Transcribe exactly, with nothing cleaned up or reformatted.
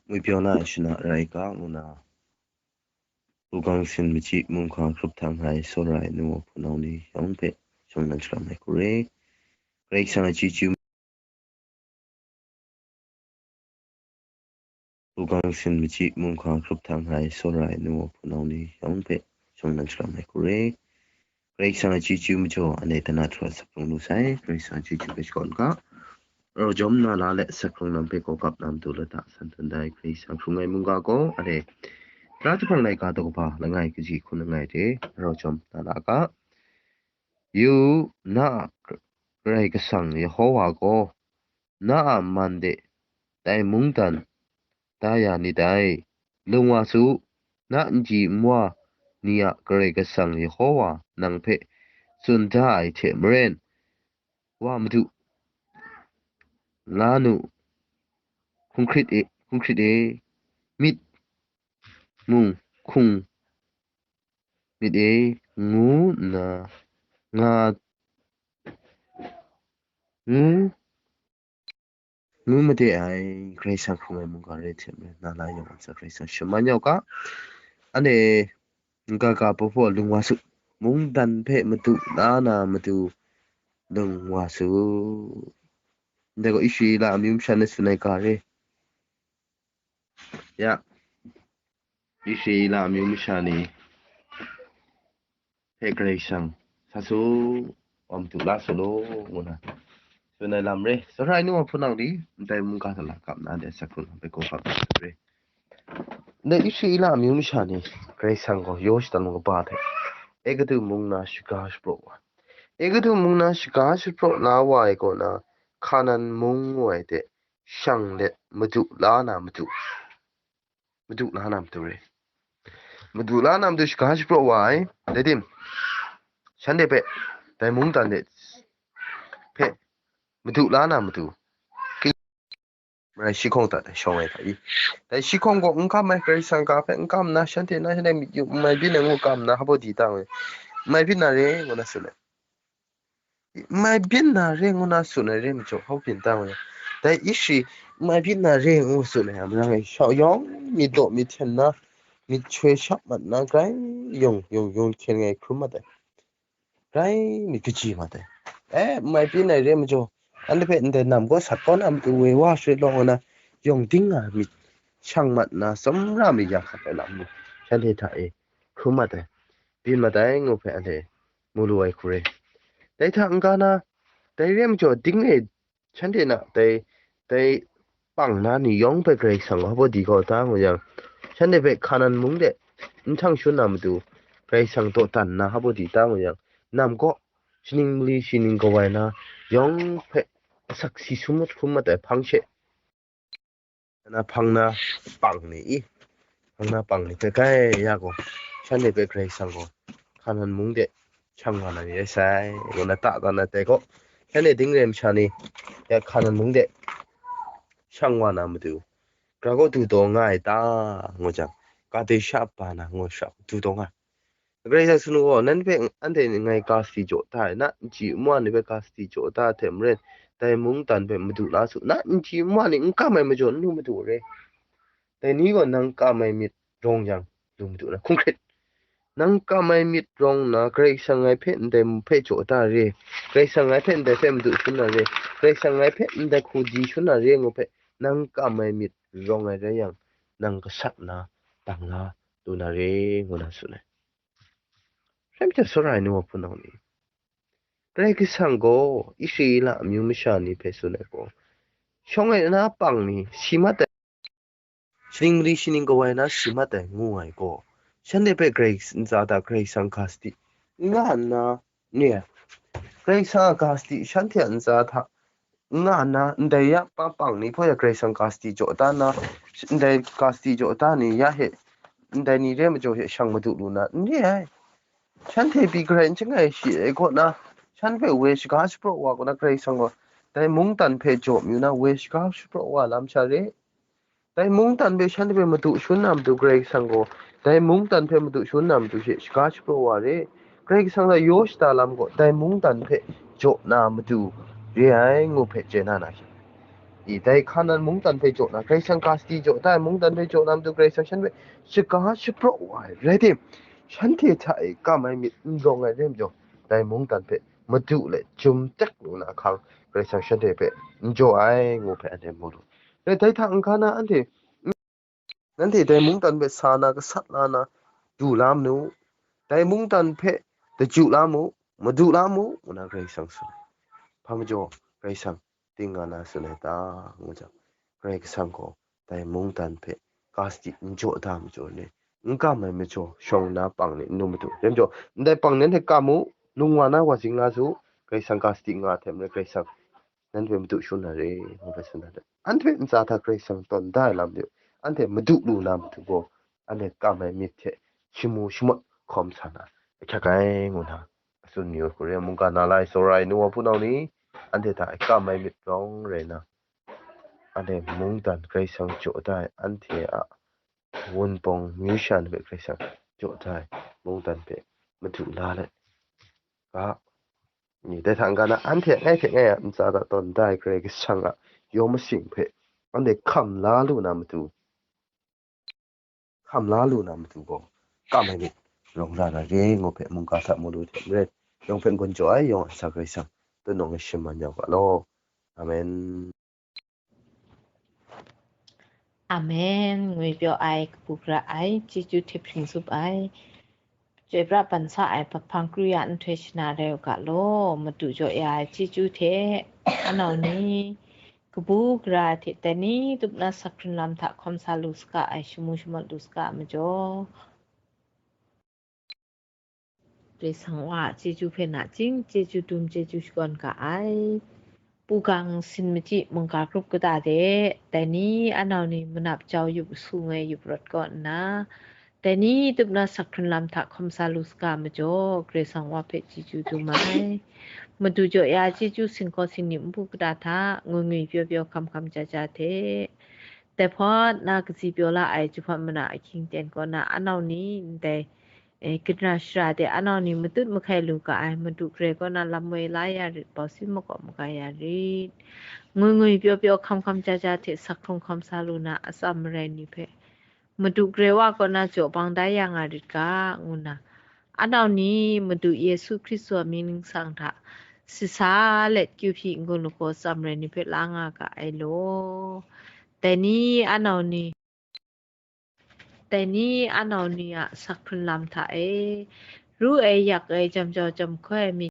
Ngwi pyaw na ai shana rai ga ngu na, hpunggang sin machyi mung hkang hkrup htang ai tsawra ai nu wa hpunau ni yawng hpe shawng nan sharam ai hku re. Karai Kasang a chyeju, hpunggang sin machyi mung hkang hkrup htang ai tsawra ai nu wa hpunau ni yawng hpe shawng nan sharam ai hku re. Karai Kasang a chyeju majaw, anhte dana hkra sakrung lu sai, Karai Kasang a chyeju hpe shakawn ga. Rau jawm na la le sakrung lam hpe gaw gap na matu lata san tun dai Karai Kasang hkrung ai mungga gaw, anhte Tara jahprang laika daw kaba langai kaji hku langai hte rau jawm na la ga. Yu u, na a Karai Kasang Yehowa gaw na a man de dai mungdan da ya ni dai. Lung wa su, na n ji n wa ni a Karai Kasang Yehowa nang hpe tsun da ai hte maren, wa madu la nu, hkungkrit e, hkungkrit e, myit mung hkung myit e, ngu nna nga, ngu, ngu made ai Karai Kasang hkrung ai mungga re hte maren, na la yawng a ntsa Karai Kasang shaman yau ga. Anhte n ga ga paw paw lung wa su, mungdan hpe madu la na matu lung wa su. Ndai gaw Israela amyu masha na tsun ai ga re. Ya, Israela amyu masha ni hpe Karai Kasang sa su, wa madu la su law, ngu na tsun ai lam re. Tsawra ai nu wa hpunau ni, ndai mungga hta la gap na, ndai sakrung hpe gaw gap na re. Ndai Israela amyu masha ni Karai Kasang gaw yaw shadan wa kaba hte, Egutu mung na shaga shapraw wa, Egutu mung na shaga shapraw la wa ai kaw na, Hkanan mung ngu ai hte shang let madu la na madu, madu la na madu re. Madu la na madu shaga shapraw wa ai, dai tim, shanhte hpe dai mungdan de hpe madu la na madu, marai shi hkawng hta shawng ai hta i. Dai shi hkawng gaw n kam ai, Karai Kasang ga hpe n kam na, shanhte na, shanhte myit yu n mai byin ai ngu kam na, hpa baw di ta ngu, n mai byin na re ngu na tsun ai. N mai byin na re ngu na tsun ai re majaw, hpa byin ta ngu na, dai Ishri n mai byin na re ngu tsun ai, a marang e shau yawng myit law myit hten na, myit shui shap mat na, grai yawng yawng yawng hkyen ngai hkrum mat ai. Grai myit kaji mat ai. E, n mai byin ai re majaw, anhte hpe ndai nam gaw sat kau na matu woi wa sharit law ngu na, yawng ding nga myit shang mat na, tsawmra myit ya hkap ai lam ni, shanhte hta e hkrum mat ai, byin mat ai ngu hpe anhte mu lu ai hku re. Dai hta n-ga na, dai re majaw, ding e shanhte na dai, dai pang na ni yawng hpe Karai Kasang gaw hpa baw di kau ta ngu yang, shanhte hpe Hkanan mung de n htang shun na matu, Karai Kasang dawdan nna hpa baw di ta ngu yang, nam kaw shaning mali shaning kawai na yawng hpe asak si sum hkrum mat ai hpang she, na hpang na pang ni i, hpang na pang ni hpe kai ya gaw, shanhte hpe Karai Kasang gaw Hkanan mung de shang wa na ni rai sai, ngu na ta dan ai dai gaw, shanhte ding re masha ni ya Hkanan mung de shang wa na matu, gara gaw du taw nga ai ta, ngu jang, Kadesha ba na ngu shara du taw nga ai. Karai Kasang tsun gaw, nanhte hpe anhte ngai ga sadi jaw da ai, na n ji n wa ni hpe ga sadi jaw da ai hte maren, dai mungdan hpe madu la su, na n ji n wa ni n kam ai majaw n lu madu re. Dai ni gaw nang kam ai myit rawng yang, lu madu na hkungkrit. Nang kam ai myit rawng nna, Karai Kasang ngai hpe ndai hpe jaw da re, Karai Kasang ngai hpe ndai hpe madu shun na re, Karai Kasang ngai hpe ndai hku di shun na re ngu hpe, nang kam ai myit rawng ai rai yang, nang gasat na, dang la lu na re, ngu na tsun ai. Rai majaw, tsawra ai nu wa hpunau ni, Karai Kasang gaw Israela amyu masha ni hpe tsun ai gaw, shawng ai na pang ni si mat ai, shaning mali shaning kawai na si mat ai ngu ai gaw, shanhte hpe Karai ntsa hta Karai Kasang ga sadi n nga nna, ni, Karai Kasang a ga sadi shanhte a ntsa hta n nga nna, ndai ya pa pang ni hpaw ya Karai Kasang ga sadi jaw da nna, ndai ga sadi jaw da ni ya hte, ndai ni re majaw hte shang madu lu na, n re ai. Shanhte pyi garai n chyangai shi ai kaw na, shanhte hpe woi shaga shapraw wa kaw na, Karai Kasang gaw dai mungdan hpe jaw mayu na, woi shaga shapraw wa lam sha re. Dai mungdan hpe shanhte hpe madu shun na matu Karai Kasang gaw, dai mungdan hpe madu shun na matu she shaga shapraw wa re. Karai Kasang hta yaw shada lam gaw, dai mungdan hpe jaw na matu re ai, ngu hpe chye na na she. I dai Hkanan mungdan hpe jaw na, Karai Kasang ga sadi jaw da ai mungdan hpe jaw na matu Karai Kasang shanhte hpe shaga shapraw wa ai rai tim, shanhte hta e kam ai myit n rawng ai rai majaw, dai mungdan hpe madu let chyum tek lu na ahkang Karai Kasang shanhte hpe n jaw ai ngu hpe anhte mu lu. Dai, dai hta n-ga na anhte, nanhte dai mungdan hpe sa na, gasat la na, du la mu, dai mungdan hpe daju la mu, madu la mu, ngu na Karai Kasang tsun. Hpa majaw Karai Kasang ting nga na tsun ai ta, ngu jang, Karai Kasang gaw dai mungdan hpe ga sadi n jaw da majaw ni, n kam ai majaw shawng nna pang ni n lu madu. Dai majaw, ndai pang ni anhte kam u, lung wa na wa zing la su, Karai Kasang ga sadi nga hte maren Karai Kasang nanhte madu shangun na re, ngu hpe tsun ai. Anhte ntsa hta Karai Kasang tawn da ai lam de, anhte madu lu na matu gaw, anhte kam ai myit hte shamu shamawt hkawm sa na ahkyak ai, ngu na a tsun mi ai hku re, mungga na lai tsawra ai nu wa hpunau ni, anhte hta kam ai myit rawng rai na, anhte mungdan Karai Kasang jaw da ai, anhte a wunpawng myu sha ni hpe Karai Kasang jaw da ai mungdan hpe madu la let ga, ni dai hta n-ga na anhte ngai hte ngai a ntsa hta tawn da ai Karai Kasang a yawng masing hpe anhte hkam la lu na matu, hkam la lu na matu gaw, kam ai myit rawng ra na re, ngu hpe mungga hta mu lu hte maren, yawng hpe n-gun jaw ai, yawng a Kasha Karai Kasang tunung e shaman yau ga law. Amen. Amen. Ngwi pyaw ai, kabu gara ai, chyeju hte hpring tsup ai, chyoi pra ban sa ai, hpa hpang kru ya nhtoi shana rai u ga law, madu jaw ya ai chyeju hte, anau ni, kabu gara hte dai ni tup na sak hkrun lam hta hkawm sa lu saga ai, shamu shamawt lu saga ai majaw, Karai Kasang wa a chyeju hpe nachying chyeju dum chyeju shakawn ga ai. Pu Gang Sin Machyi mungga grup kata de, dai ni anau ni manap jau yup su ngai yup rawt kaw nna, dai ni tup na sak hkrun lam hta hkawm sa lu saga majaw, Karai Kasang wa hpe chyeju dum ai. Madu jaw ya chyeju singkaw singni npu kata hta, ngwi ngwi pyaw pyaw hkam hkam ja ja hte, dai hpawt na katsi pyaw la ai Jahpan mana ahkying ten kaw na anau ni ndai, e, ginra shara de anau ni matut mahkai lu ga ai Madu Karai kaw na lam woi la ya rit, bausin makaw maga ya rit. Ngwi ngwi pyaw pyaw hkam hkam ja ja hte sak hkrung hkawm sa lu na atsam marai ni hpe, Madu Karai wa kaw na jaw bang da ya nga rit ga, ngu nna, anau ni Madu Yesu Hkristu a mying ningsang hta sisa let kyu hpyi n-gun lagaw tsam rai ni hpe la nga ga ai law. Dai ni anau ni, dai ni anau ni a sak hkrun lam hta e, ru ai, yak ai, jam jau jam hkoi ai myit